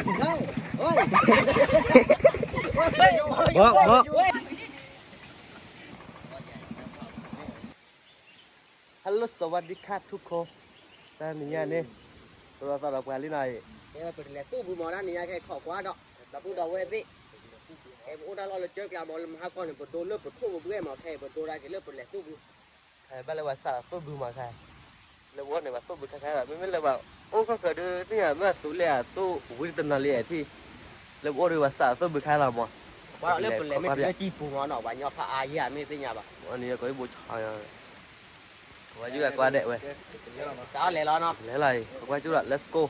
ဘီဘီ Hello สวัสดีค่ะทุกคน တၢ်နံၤညါန့ၣ် ပရသးဒီးပှၤလံနီၤအံၤ ပလဲၤသူၣ်ဘုမီၤတၢ်နံၤညါခဲခီၣ်ကွၢ်ဒီး ဒီပုၢ်ဒီဝဲၢ်သ့ၣ် ပအိၣ်တၢ်လီၢ်လၢကၠၢကၠၢမီၤလၢမဟါကီၢ်န့ၣ် ပဒိလၢပထိၣ်ပဘှဲၣ်မီၤခဲအံၤ ပဒိဒၣ်က့ၤလၢပလဲၤသူၣ်ဘု ဘၣ်လၢပှၤစးသူၣ်ဘုမီၤခဲ လၢပအိၣ်န့ၣ် ပှၤသူၣ်ဘုခဲခဲဒီး မ့မ့ၢ်လၢပှၤအိၣ်ခီၣ်ချၢဒုး သ့ၣ်ညါမ့ၢ်သူလ့ၣ်အသူၣ်ဝံတနီၤလံအထံၣ် လၢပအိၣ်ဒီးပှၤစးသူၣ်ဘုခဲလီၤမီၤ ပှၤလၢပလဲၤမ့ၢ်ပလဲၤစံၣ်ပူၤမီၤနီၤ ပှၤညီဖးအါယၤမ့ၢ်သ့ၣ်ညါဘၣ် အန့ၣ်ကီးဘိၣ်ဆါ ပှၤယူၤကွၢ်ဒဲးဝဲ စးလဲၤလီၤနီၤ လဲၤလီၤအံၤ ပကွၢ်ကၠူလီၤ let's go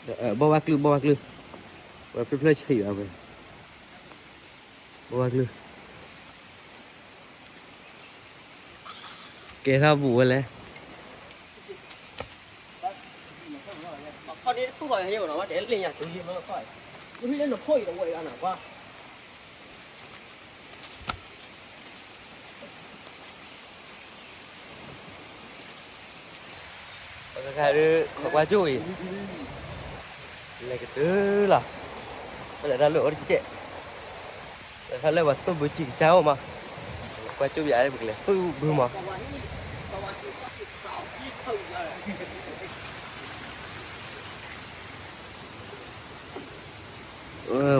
ဘီဝါကျု ဘီဝါကျု ဝဲဖျၢၣ်ဖျၢၣ်ဆံးဘၣ်ဝဲ ဘီဝါကျု ကဲထီၣ်ဘူးဝဲလဲၣ် ပကခါဒုး ခိးကွၢ်ကၠူၣ်အံၤ လဲၤကတုၤလီၤ ပလဲၤတၢ်လၢအီၤတကဲး လဲၤတၢ်လၢပှၤသူၣ်ဘုစံၣ်ကစၢ်အိၣ်မး ကွၢ်ကၠူၣ်ယၤ ပကလဲၤသူၣ်ဘုမး ပှၤ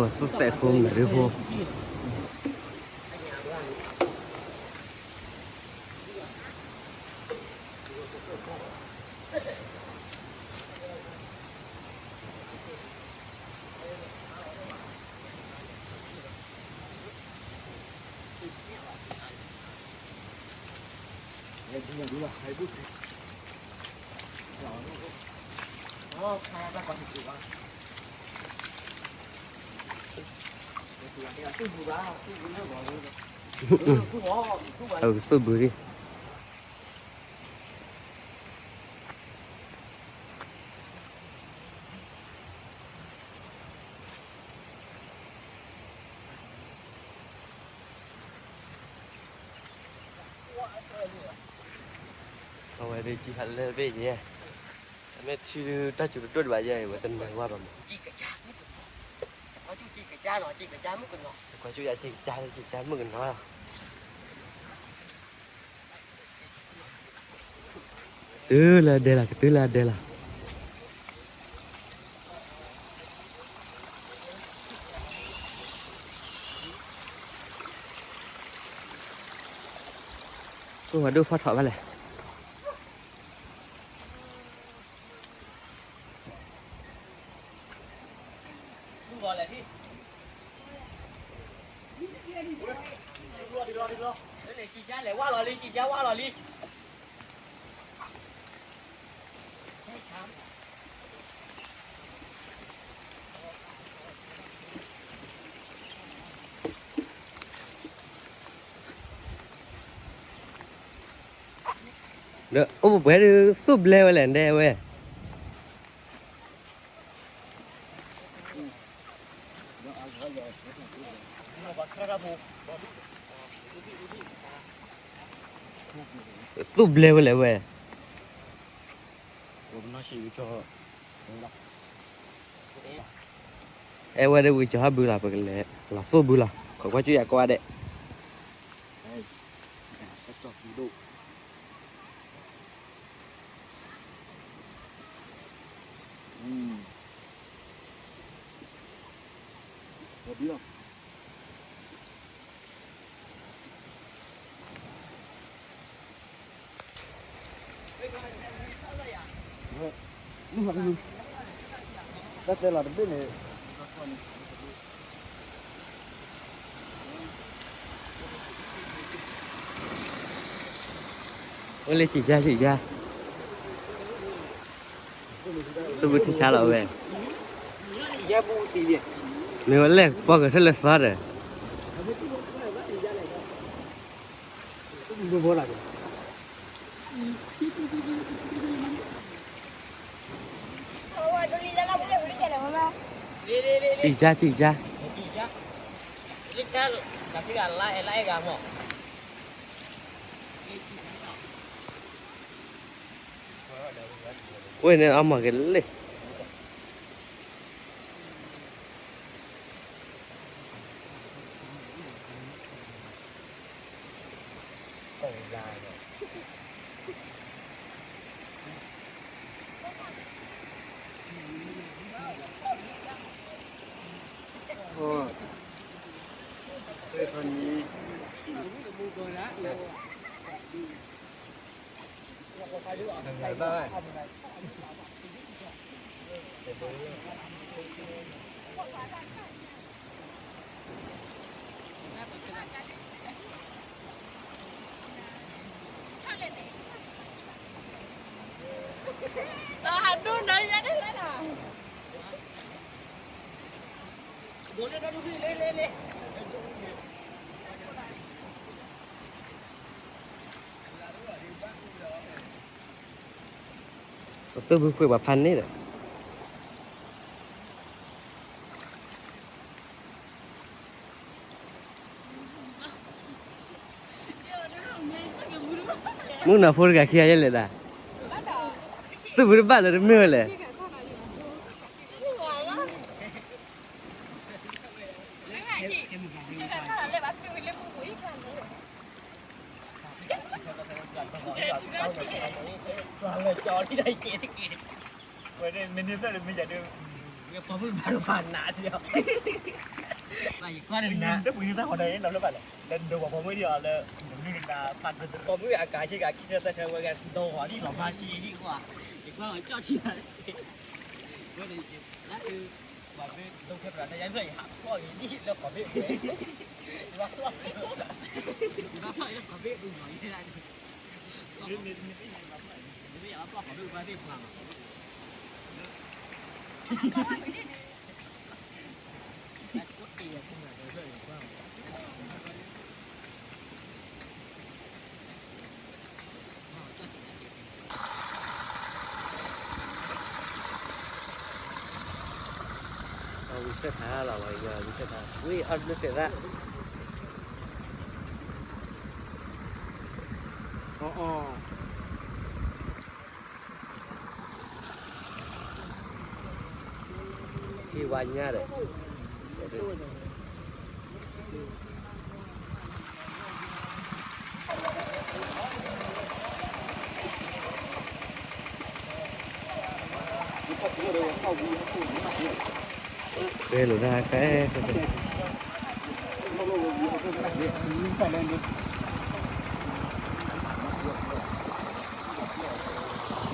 သူၣ်သဲးဖိမ့ၢ်ရ့ဖိ သူၣ်ဘုရံ အဝဲဒၣ်ကံဟးလၢဘ့ၣ်ယဲ အမ့ၢ်ထံဒုးတၢ်စူၤတဒိၣ်ဒံးဘၣ်ယဲ အဝဲတနၢၤဝဲဘၣ်မး ကွၢ်ကၠူၣ်ယၤစံၣ်ကစၢ်လီၤ စံၣ်ကစၢ်မုၣ်ကနီၤလီၤ တုၤလၢဒဲလီၤ ကတုၤလၢဒဲလီၤ ကိၣ်ဝဲဒိၣ်ဖီၣ်ထီၣ်ဘၣ်လဲၣ် လဲၤဝါလီၤလံ ကံကါဝါလီၤလံ ဒီးအိၣ်ပှဲၤဒုး သူၣ်ဘျဲဝဲလဲၣ်ဒဲဝဲ သူၣ်ဘျဲဝဲလဲၣ်ဝဲ အဲဝဲဒၣ်ဝံၤကၠီၤဟီၣ်ဘုလီၤ ပကလဲၤလီၤသူၣ်ဘုလီၤ ခိးကွၢ်ကၠူၣ်ယၤကိးဂၤဒဲး တၢ်တဲလီၤတဘ့ၣ်န့ၣ် အိၣ်လၢစံၣ်ကါစံၣ်ကါ သူၣ်ဘုထံဆါလီၤဝဲ မ့ၢ်ဝဲလဲၣ်ပီၢ်ကထၢၣ်လၢသီဒီး စံၣ်ကါစံၣ်ကါ ဝဲန့ၣ်အမၤက့ၤလံ ပသုးဘုဃ့ပှၤဖးန့ၣ်ဒီး မုၣ်ကနီၤဖိတဂၤခံဂၤယဲလဲၣ်ဒၣ်, သုးဘုတဘၣ်လၢတမ့ၢ်ဝဲလဲၣ်. ဝဲန့ၣ် မ့ၢ်န့ၢ်သၢၣ်လၢမ့ၢ်ယၤဒုး ပှၤမုၣ်ဘၣ်ဒိဘၣ်နးဒ်အီၤ, ပှၤယကွၢ်န့ၣ်နၤ တပှ့ၤန့ၢ်တၢ်ဃီဒီး လီၤလၢဘၣ်လဲၣ် လၢဒိပှၤဖိမုၣ်ဒ်အီၤလၢ နမုၢ်နၤဖးဒိၣ်တ ပှၤမုၣ်အကၤဆ့ကၤခံထၢသၢထၢဝဲဂၤ ဒိဃီဒ်လီၤမါဆံဒ်ကွၢ်, ယကွၢ်အီၤကၠီၣ်ထံဂၤ, ဝဲန့ၣ် လၢ ပှၤမ့ၢ်ဒိခဲပရၤတၢ်ယါဖျၢၣ် ယဟးဖျီၣ်အံၤဒ်လၢခီၣ်ဘ့ၣ်ပူၤ, ယဘၣ်ဖျီၣ်, ယဘၣ်ဖျီၣ်လၢခီၣ်ဘ့ၣ်ပူၤမး, ယဘၣ်ဖျီၣ်ခီၣ်ဘ့ၣ်ပူၤဘၣ်သ့ၣ်ပှၤမး, ဝံၤဆၢထၢၣ်လီၤ, ဝံၤဆၢထၢၣ်, ဝံၤအီၣ်ဘျုးစဲးသး, အီၣ်အီၣ် ဟံၣ်ဝါညါဒီး ဖဲလိာ်တၢ်ခဲ မ့ၢ်သ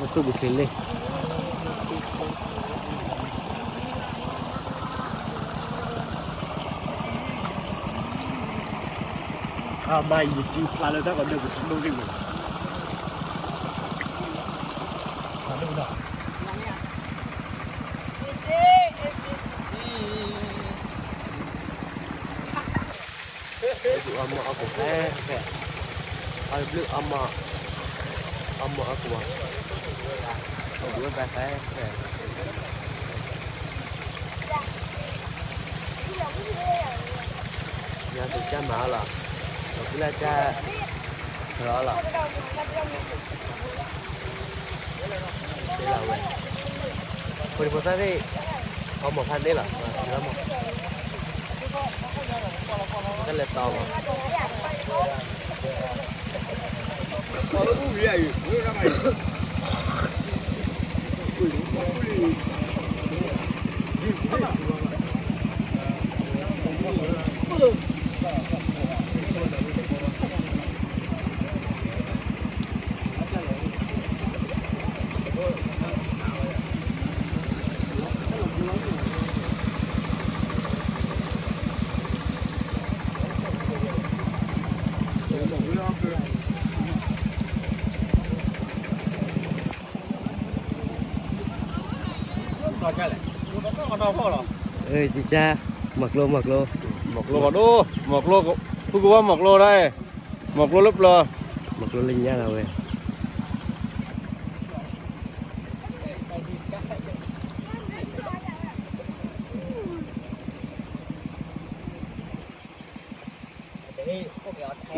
ူၣ်ဘုခ့လ့ၣ်, အမၤယံာ်တံၢ်ဖျါလၢတၢ်ကီဒၢး ပထံၣ်လိၣ်ရ့ၣ်ဝဲ ဒုးအီၣ်မ့ၤအီၣ်ကဖဲဖဲ, အီၣ်ဘျုးအီၣ်မ့ၤ, အီၣ်မ့ၤအီၣ်ကဝီၤ, ဒုးဝဲဖဲဖဲ, ညါသုကၢ်မၤအီၤလီၤ, ပဖုလၢကၢ်ထီၣ်လီၤ, စ့လီၤဝဲ, ဖိဒံဖိသၣ်သ့ၣ်, အီၣ်မ့ၤဖးန့ၣ်လီၤ, တၢ်လဲၤတီမး ကၢ်လဲၣ်, ကၢ်လဲၣ်, မီၤကျိ မီၤကျိ, မီၤကျိဘၣ်ဒိ, မီၤကျိ, ဖုကဝီၤမီၤကျိဒၣ်, မီၤကျိလၢပျၢၤ, မီၤကျိလၢညါလီၤဝဲ မ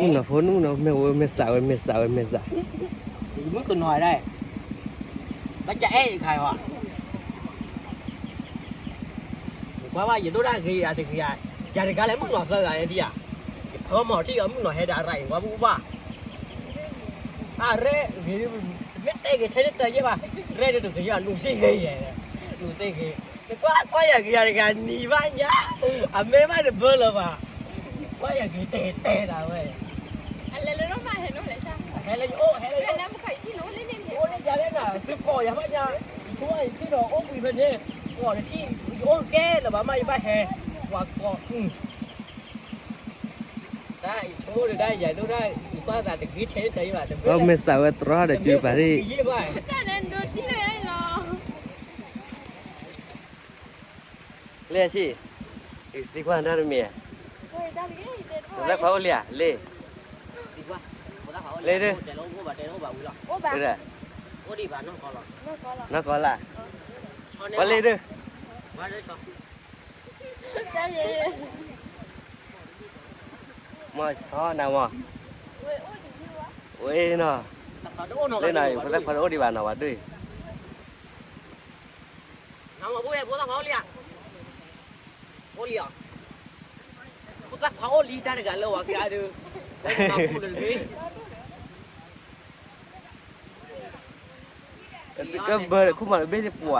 ုၣ်နီၤဖိနုၣ်နီၤ မ့ၢ်ဝဲမ့ၢ်စးဝဲ မ့ၢ်စးဝဲ မ့ၢ်စး, ယမုၣ်ကနီၤဒၣ်, ဘၣ်ကအဲၣ်ယခါအီၤ, ယကွၢ်ဘၣ်ယဒိၣ်ဒၣ်ဂ့ၤယၤတဂ့ၤယၤ, ယၤတဂၤလဲၣ်မုၣ်နီၤသၢဂၤန့ၣ်ဒံးဧါ, ယဖီမီၤထံၣ်အီၤမုၣ်နီၤဟဲဒၣ်ရၤအံၤဝဲဘၣ်ဘၣ်, အရဲၣ်ဂ့ၤ, မ့ၢ်တဲဂ့ၤထဲတတၢ်ယဲၢ်ဘၣ်, ရဲၣ်ဒ်တကယၤလူၤသ့ဂ့ၤယဲ, လူၤသ့ဂ့ၤ, နကွၢ်ကွၢ်ယၤကယၤတဂၤနံၤဘၣ်ညါ, အမ့ၢ်ဘၣ်တဘၢလၢၤဘၣ်, ကွၢ်ယၤကတဲတဲဒၣ်ဝဲ, ဟဲလၢယအိၣ်, ဟဲလၢယအိၣ်, အိၣ်လၢယၤလဲၣ်နၤ, သုကိးယၤဘၣ်ညါ, ယဆိကမိၣ်ယထံၣ်ဒီးအိၣ်ကွံာ်ဖဲန့ၣ်, ကိးတထံၣ်, ယအိၣ်ကဲလၢၤဘၣ်မး ယဘၣ်ဟဲ, ကွၢ်ကိး အမ့ၢ်စးဝဲတြီဒီးစုပာ်သ့ၣ်, လၢဆံ, သံကွၢ်တၢ်တမ့ၢ်, ဖိသၣ်ခွါအိၣ်လံဧါ, လ့, လ့ဒၣ်, နီၢ်ကီၢ်လၢ်, ပှၤလ့ဒၣ် မ့ၢ်ဆီနၤမ့ၢ်, ဝဲနီၤ, လၢနီၤ ဖိသၣ်ခွါတအိၣ်ဒံးဘၣ်နီၤ ဝဲဒၣ်, ဖိသၣ်ခွါအိၣ်လံဧါ, ဖိသၣ်ခွါအိၣ်လံတၢ်တဂၤလၢဝဲကါဒီး, ကဘၢခိၣ်မးလၢဘ့ၣ်တပှၤ,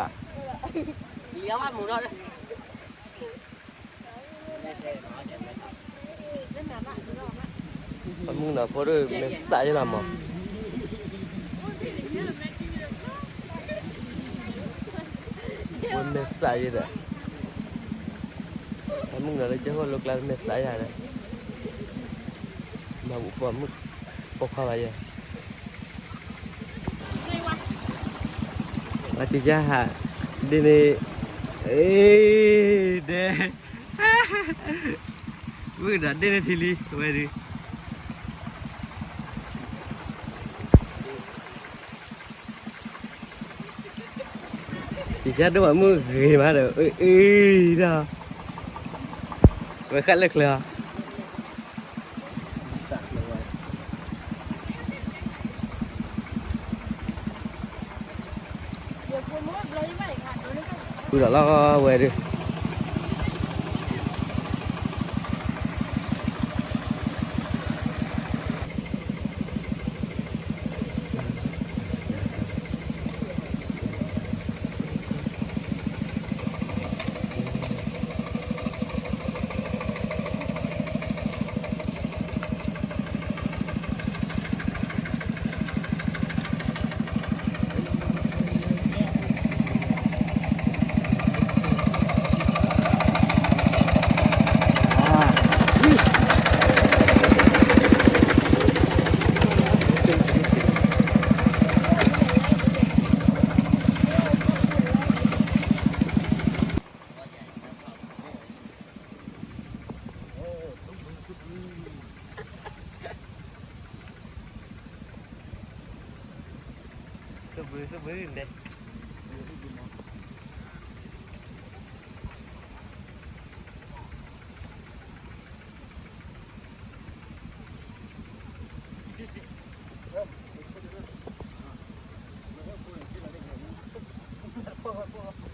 အမုၢ်နီၤဖိဒိၣ်မဲာ်ဆှးယဲလီၤမး, ဖိမဲာ်ဆှးယဲဒီး, အမုၢ်နီၤလၢကဲဃိၣ်လိကျါ မဲာ်ဆှးယဲဒီး, မၤဘူၣ်ပိာ်မုၣ်, ပိာ်ခွါဘၣ်ယဲ, အကယၤဟး, ဒ်န့ၣ်, အ့, ဒဲ, ဝံၤဒီးဒ်န့ၣ်ထံလံ ဝဲဒၣ် ယကဒိၣ်မးမုၢ်ဂ့ၤမးဒီး အ့ဒီး, ဝဲဃၣ်လၢချၢအီၤ, ဃုဒီးလီၤဝဲဒၣ်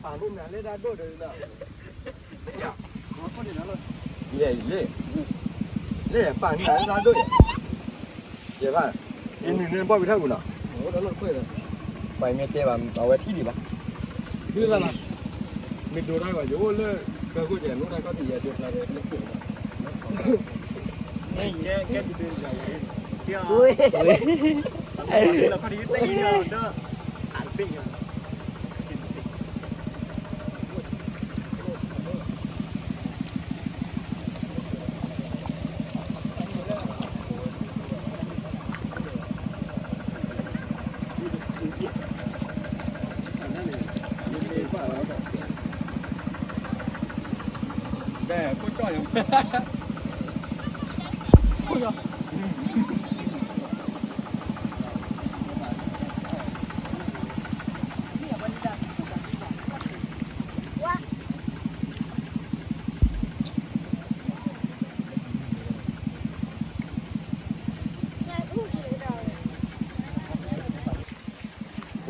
ပာ်န့ၢ်နၤလၢတၢ်ဒိၣ်ဒီး, လၢ, လၢပာ်န့ၢ်နၤလၢတၢ်ဒိၣ်ဒီး, ယဲဘၣ်, ယနုာ်န့ၣ်ဘီၣ်ဝံၤထီၣ်ပူၤနီၤ, ပှၤမ့ၢ်တဲဘၣ် အဝဲထံၣ်ဒံးဘၣ်, မ့ၢ်ဒိတၢ်ဂီၤ ယအိၣ်လၢကၢၢ်ခိၣ်ကဲ နိၣ်တၢ်ခီၣ်ထံးယဲဒိဖျါဒီး, ကဲ, ကဲ,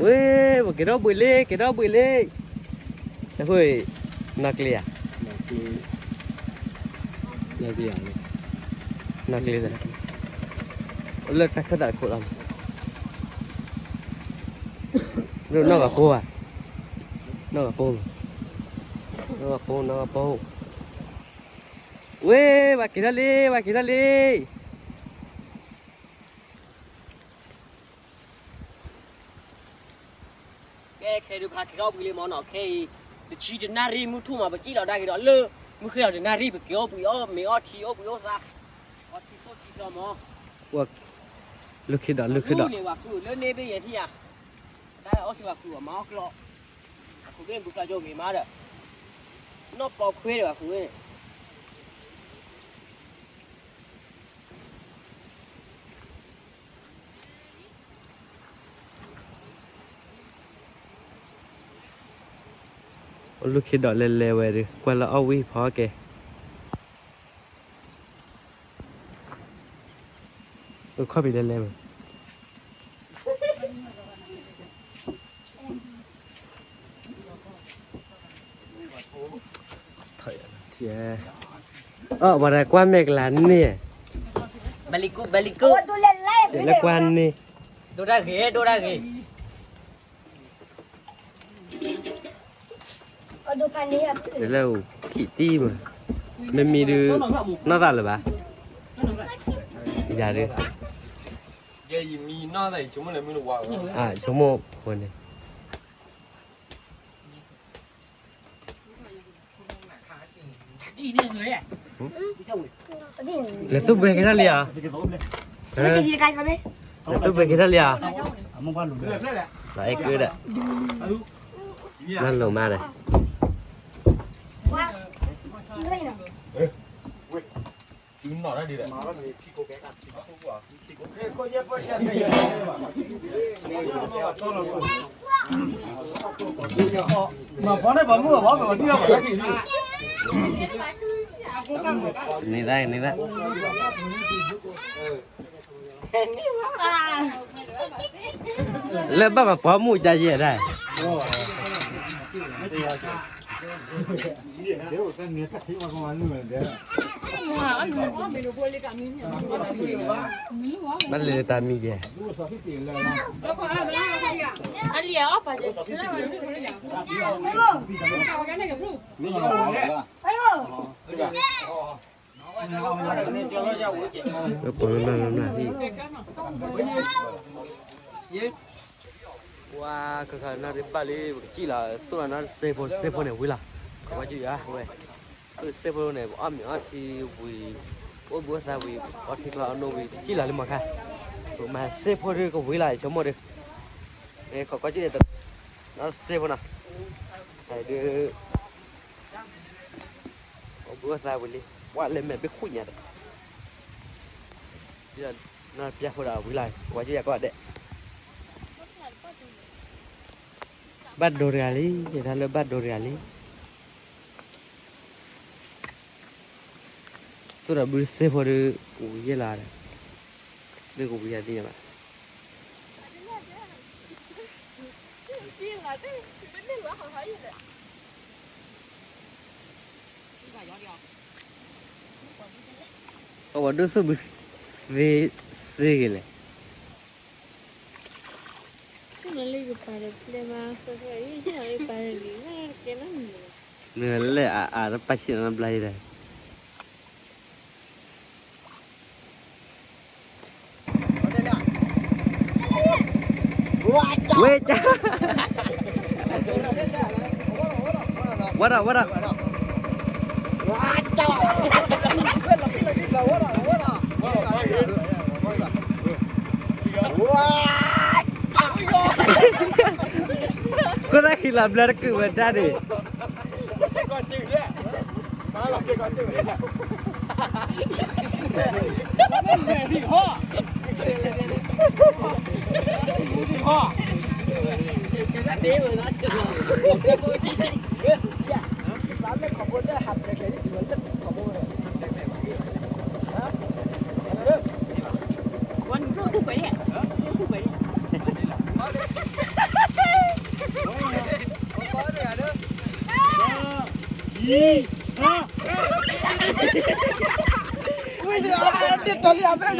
Wê, ပကဲထီၣ်ဘှံးလံ, ကဲထီၣ်ဘှံးလံ, တၢ်ဖိ, နီၢ်ကျ့ဧါ, နီၢ်ကျ့, အိၣ်လၢတၢ်ခၢၣ်သးတခိၣ်လီၤ, နီၢ်ဂၤပိၢ်ဧါ, နီၢ်ဂၤပိၢ်, နီၢ်ဂၤပိၢ်, နီၢ်ဂၤပိၢ်, ဝ့ၢ် ပှၤက့ၤထီၣ်လံ ပှၤက့ၤထီၣ်လံ. ကဲ ခဲဒုးဖးက့ၤထီၣ်ဝံၤလံမ့ၢ်နီၤ, ခဲအံၤ တဆံတနၣ်ရံၣ်မုၢ်ထူၣ်မး ပစံၣ်လီၤဒၣ်က့ၤဒီးလၢ မုၢ်ဃ့ၢ်လီၤတနၣ်ရံၣ် ပက့ၤအိၣ်ဘှံးအီၣ်မ့ၤအီထံအိၣ်ဘှံးအိၣ်သါ, အီထံခိၣ်ထံသီမး, လၢခံဒီး လၢခံဒီး လၢန့ၣ်ပယဲၢ်ထံၣ်ဧါ, တၢ်အီၣ်ဆူၣ်ပှၤဃုာ်အီၤမၤအီၣ်ကျီ, အခိၣ်ဘ့ၣ်ဘူးကျါကၠိမ့ၤမးဒီး, နီၢ်ပီခွ့ဒီးပှၤဃုာ်န့ၣ် အိၣ်လူၢ်ခ့ဒီးလဲၤလဲၤဝဲဒီး ကွၢ်လၢအီၣ်ဝံၣ်ဖီကဲ, အိၣ်ခီၣ်ဖံးလဲၤလဲၤဝဲ အီၣ်ဝဲဒၣ်ကွၢ်မဲာ်ကလၤန့ၣ်, ဘဲလံကူ ဘဲလံကူ, လၢကွၢ်န့ၣ်, ဒိၣ်တၢ်ဂ့ၤ ဒိၣ်တၢ်ဂ့ၤ, လၢအိၣ်ခံးတံၢ်မး, မ့မ့ၢ်ဒုး နီၢ်သးလၢၤဘၣ်, ယၤဒုး, ယမံနီၢ်သး ဆိကမိၣ်ဖိန့ၣ် လဲၤတူၢ်ဘှဲက့ၤထီၣ်လံဧါ, လဲၤတူၢ်ဘှဲက့ၤထီၣ်လံဧါ, လၢအဲၣ်ကုဒီး, လၢလိၤမးဒီး, န့ၣ်ဒၣ် န့ၣ်ဒၣ် လၢဘၣ်ပှၤပိာ်မုၣ်ကယဲၢ်ဒၣ် ဘၣ်လဲၤတၢ်မံၤယဲၢ် ပိာ်မုၣ်မုၣ်မုၣ်ဟံၣ် ပှၤကခါနီၢ်ဒ့ဘၣ်လံ ပကစံၣ်လီၤ သိၣ်လီၤနီၢ်စ့ဖိ စ့ဖိန့ၣ်ဝံၤလီၤ ခီပီကၠူၣ်ယၤဝဲ သိၣ်စ့ဖိန့ၣ် ပအီၣ်မ့ၤအီထံဝံၤ အိၣ်ဘှံးအိၣ်သါဝံၤ အီထံကျီအီနိဝံၤ ပစံၣ်လီၤလံမီၤခါ ပမၤစ့ဖိဒုးကဝံၤလီၤ ယဆိကမိၣ်ဒီး ခီပီကၠူၣ်န့ၣ် နီၢ်စ့ဖိနီၤ ဒုး အိၣ်ဘှံးအိၣ်သါဝံၤလံ ပှၤလဲၤမဲာ်ဘ့ၣ်ဃုညါဒီး နီၢ်ပျၢ်ဖိဒီးဝံၤလီၤ ပှၤကၠူၣ်ယၤကိးဂၤဒဲး ဘၣ်ဒိတဂၤလံ ယဲဒၣ်လၢဘၣ်ဒိတဂၤလံ သိၣ်ဒီးဘုစ့ဖိဒီး ဝံၤယဲၢ်လီၤဒီး လၢကဝံၤယၤသ့ၣ်ညါဘၣ် အဝဲဒိၣ်သိၣ်ဘုသ့စ့ဂ့ၤလဲၣ် နလဲၣ်အါအါတပၢ်ဆံးနဘျါယဲဒၣ် ဝဲ ဝဲဒၣ် ဝဲဒၣ် ခိၣ်သၣ်ခံလီၤဘျၢတကုာ်ဝဲဒၣ်န့ၣ် တၢ်လံအသးယၤလ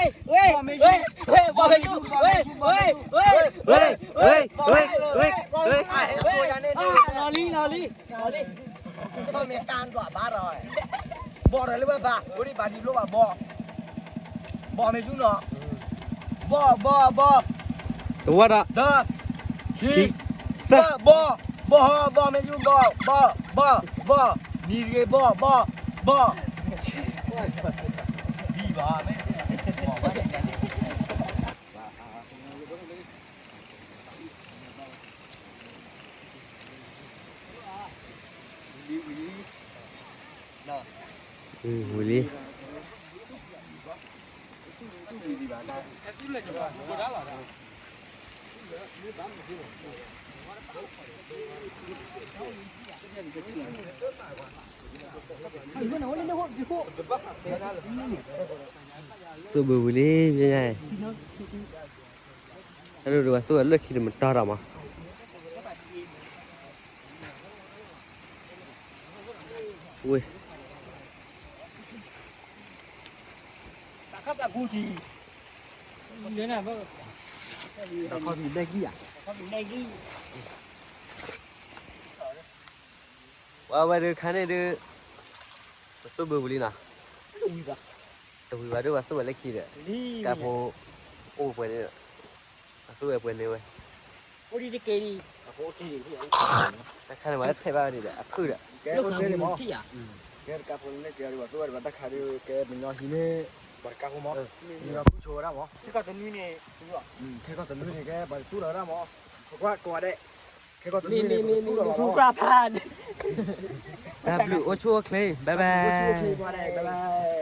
ဝ့ၢ် ဝ့ၢ် ဝ့ၢ် ဝ့ၢ် ဝ့ၢ် ဝ့ၢ် ဝ့ၢ် ဝ့ၢ် ဝ့ၢ် ဝ့ၢ် ဝ့ၢ် ဝ့ၢ် ဝ့ၢ် လီၤလံ လီၤလံ လီၤလံ ဘီမ့ၢ်တၢ်ဒွးဘၣ်ဒီး ဘီဒီးလၢဝဲဘၣ် ဝဲဒ်ဘၣ်ဒံးလိၣ်ဘၣ်ဘီ ဘီမ့ၢ်ဆူနီၤ ဘီ ဘီ ဘီ တဝီဒီး တ ခံ ခံ သၢ သၢ ဘီ ဘီ ဘီမ့ၢ်ဆူဘီ ဘီ ဘီ ဘီ မံၤတဂ့ၤ ဘီ ဘီ ဘီ ဘီဘၣ်မ့ၢ် ဘီဘၣ်န့ၣ် ဝံၤလံ. သူၣ်ဘုဝံၤလံ, ပညါ, အဲဒိးပှၤသူၣ်ဝဲလၢခံတမတီၤဒီးမး, ဝ့ၢ် ပှၤဝဲဒုးခါန့ၣ်ဒုး, ပသူၣ်ဘုဝံၤလံနီၤ, တဝံၤဘၣ်ဒုး ပှၤသူၣ်ဝဲလၢခံဒီး, ကးဖိ, အိၣ်ပှဲၤန့ၣ်, ပသူၣ်ဝဲပှဲၤန့ၣ်ဝဲ, တၢ်ခါန့ၣ် ပှၤလၢထဲးဘၣ်ဝဲန့ၣ်ဒီး အဖုၣ်ဒီး, ကဲအိၣ်သ့န့ၣ်မး, ကဲတကးဖိလၢန့ၣ်ကဲဒုး ပှၤသူၣ်ဝဲဒၣ် ပှၤတၢ်ခါဒုး ကဲမညီဟံးန့ၢ်, ပှၤတကးဖိမး, မညီဖုၣ်ဆိဝဲဒၣ်မး, ခဲကီၢ်တနွံန့ၣ်, ခဲကီၢ်တနွံန့ၣ် ကဲပှၤတသူၣ်လီၤဝဲဒၣ်မး, ပကွၢ်ကိးဂၤဒဲး, ခဲကီၢ်တနွံန့ၣ် ပသူၣ်လီၤဝဲဒၣ်မး, တၢ်ဘျုးအိၣ်ဆူၣ်အိၣ်ချ့, bye bye.